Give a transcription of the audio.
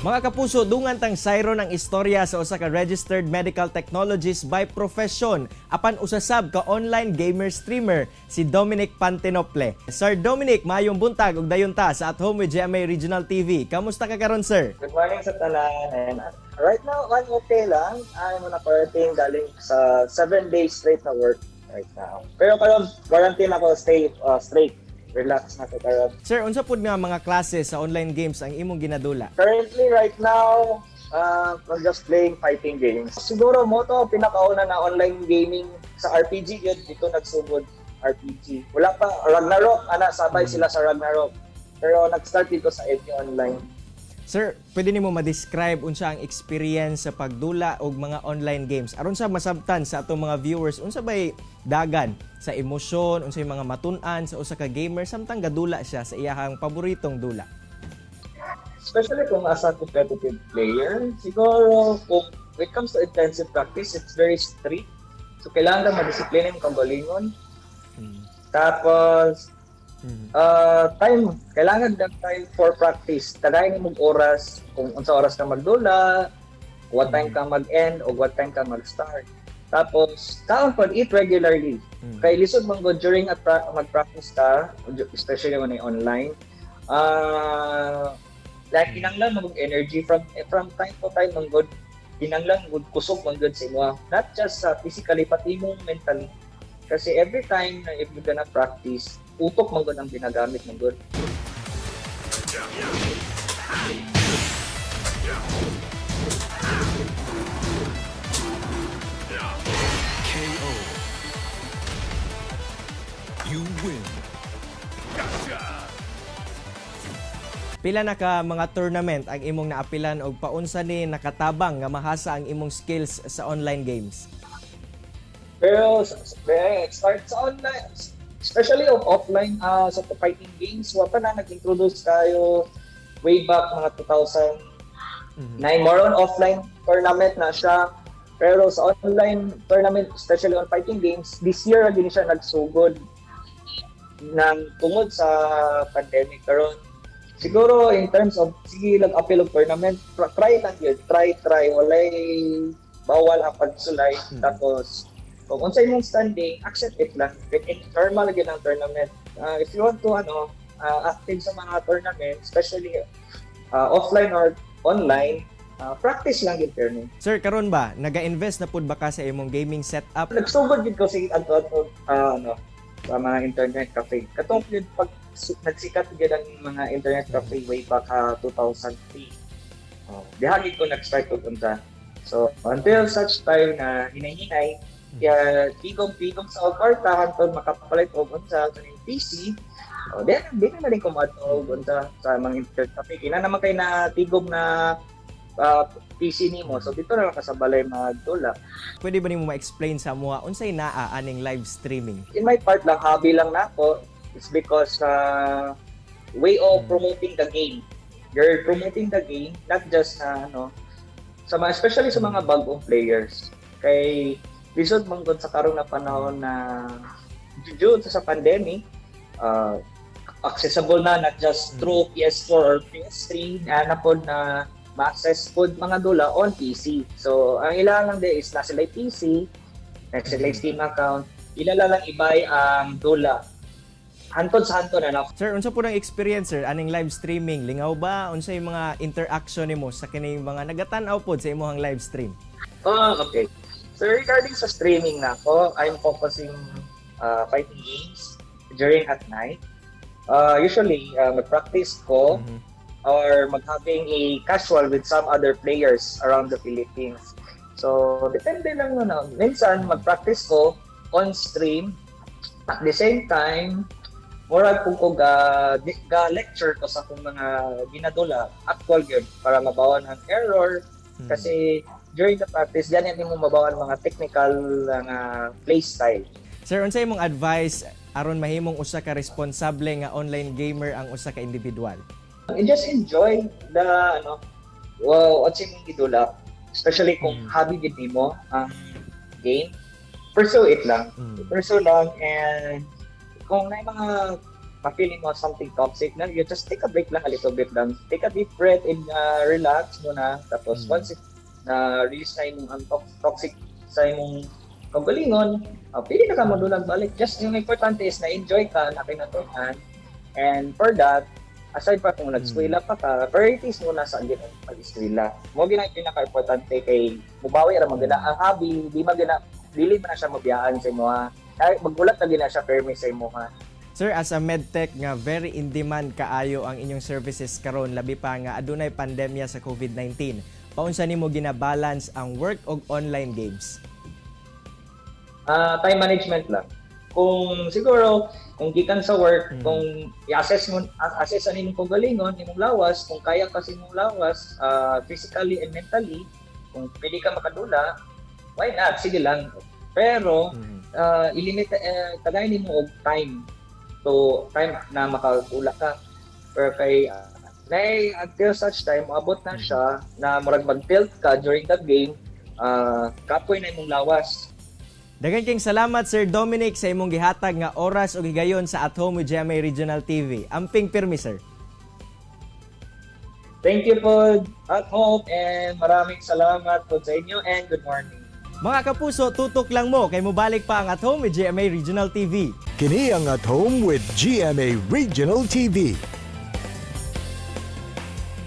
Mga kapuso, dungan tang sayron ang istorya sa usa ka registered medical technologist by profession apan usa sab ka online gamer streamer, si Dominic Pantinople. Sir Dominic, maayong buntag ug dayon ta sa At Home with GMA Regional TV. Kamusta ka karon, sir? Good morning sa tanan. And right now, I'm okay lang. I'm on a quarantine galing sa 7 days straight na work right now. Pero karon quarantine ako, stay straight. Relax na ko karon. Sir, unsa pud nga mga klase sa online games ang imong ginadula? Currently, right now, I'm just playing fighting games. Siguro mao to pinakauna na online gaming sa RPG yun. Dito nagsugod RPG. Wala pa, Ragnarok, ana, sabay sila sa Ragnarok. Pero nag-start dito sa MU Online. Sir, pwede nimo ma-describe unsa ang experience sa pagdula og mga online games? Aron sa masabtan sa atong mga viewers, unsa bay dagan sa emosyon, unsay mga matun-an sa usa ka gamer samtang gadula siya sa iyahang paboritong dula? Especially kung as a competitive player, siguro kung when it comes to intensive practice, it's very strict. So, kailangan ka madisiplina yung kagalingon. Tapos, time, kailangan ka time for practice. Tagayin mo oras, kung unsa oras ka magdula, what time ka mag-end, o what time ka mag-start. Tapos, kaon pod, eat regularly. Kay lisod man gud during at mag-practice ka, especially when ay online, like kinanglan mo energy from time to time man gud, kinanglan gud kusog man gud sa imo. Not just physically, pati imong mentally. Kasi every time na if you gonna practice, utok man gud ang ginagamit man gud. KO. You win. Pila na ka mga tournament ang imong naapilan og paunsa ni nakatabang nga mahasa ang imong skills sa online games? Pero start sa online, especially of offline sa fighting games, wa pa na nag-introduce tayo way back mga 2009. More on offline tournament na siya. Pero sa online tournament, especially on fighting games, this year lagi ni siya nagsugod ng tungod sa pandemic karon. Siguro in terms of sige lang apil og tournament, try lang yun. Try, try. Walay bawal ang pagsulay. Tapos, kung unsay imong standing, accept it lang. Like, in normal lagi ng tournament. If you want to ano, active sa mga tournament, especially offline or online, practice lang yun, permi. Sir, karon ba naga-invest na pud ba ka sa imong gaming setup? Nagsugod gid ko sige adto adto ano sa mga internet cafe. Katong yun pag nagsikat gid ang mga internet cafe way back 2003. Oh, diha gid ko nag-start og unsa. So until such time na hinay-hinay kaya tigom-tigom sa og kwarta hantod makapalit og unsa kaning PC. Oh, then na rin ko moadto og unsa sa mga internet cafe. Kina naman kay na tigom na PC nimo. So dito na lang ka sa balay magdula. Pwede ba nimo ma-explain sa amoa unsay naa aning live streaming? In my part lang, hobby lang nako. It's because way of promoting the game. You're promoting the game, not just na ano, sa mga, especially sa mga bagong players. Kay lisod man gud sa karong na panahon na due sa pandemic, accessible na not just through PS4 or PS3, na pod na ma-access pod mga dula on PC. So, ang ilang lang di is na sila PC, na sila Steam account, ila lang i-buy ang dula. Hantod sa hantod na na. Sir, unsa po ang experience, sir, aning live streaming? Lingaw ba? Unsa yung mga interaction nimo sa kining mga nagatan-aw pod sa imong live stream? Oh, okay. So regarding sa streaming na ako, I'm focusing fighting games during at night. Usually, mag-practice ko or mag-having a casual with some other players around the Philippines. So, depende lang nun. Ah. Minsan, mag-practice ko on stream. At the same time, murag kung ko ga lecture ko sa akong mga ginadula, actual yun, para mabawan ang error. Kasi during the practice, ganyan din mo mabawan mga technical nga play style. Sir, unsa imong advice aron mahimong usa ka responsable nga online gamer ang usa ka individual? And just enjoy the ano, well, what's imong gidula, especially kung hobby gid nimo ang game, pursue it lang. Pursue lang and kung na mga ma-feeling mo something toxic na, you just take a break lang, a little bit lang. Take a deep breath and relax muna. Tapos once it, na release na imong ang toxic sa imong kaugalingon, pwede na ka modulag balik. Just yung importante is na-enjoy ka, na kinatunan. And for that, aside pa kung nag-eskwela pa ka, priorities muna sa ginang pag-eskwela. Mao gyud ang pinaka-importante kay mubawi ra man gina ang hobby, di man gina dili man na siya mabiyaan sa imo ha. Ay, magulat na gina siya permi sa imo ha. Sir, as a medtech nga very in demand kaayo ang inyong services karon, labi pa nga adunay pandemya sa COVID-19. Paunsa nimo gina-balance ang work og online games? Ah, time management lang. Kung siguro kung gikan sa work, kung i-assess mo assess ang imong kaugalingon, imong lawas, kung kaya kasi imong lawas physically and mentally, kung pwede ka makadula, why not? Sige lang. Pero ilimit tagay nimo og time to time na makadula ka. Pero kay nay until such time moabot na siya na murag mag-tilt ka during that game, kapoy na imong lawas. Daghan kayong salamat, Sir Dominic, sa imong gihatag nga oras ug higayon sa At Home with GMA Regional TV. Amping pirmi, sir. Thank you po, At Home, and maraming salamat po sa inyo and good morning. Mga kapuso, tutok lang mo kay mobalik pa ang At Home with GMA Regional TV. Kini ang At Home with GMA Regional TV.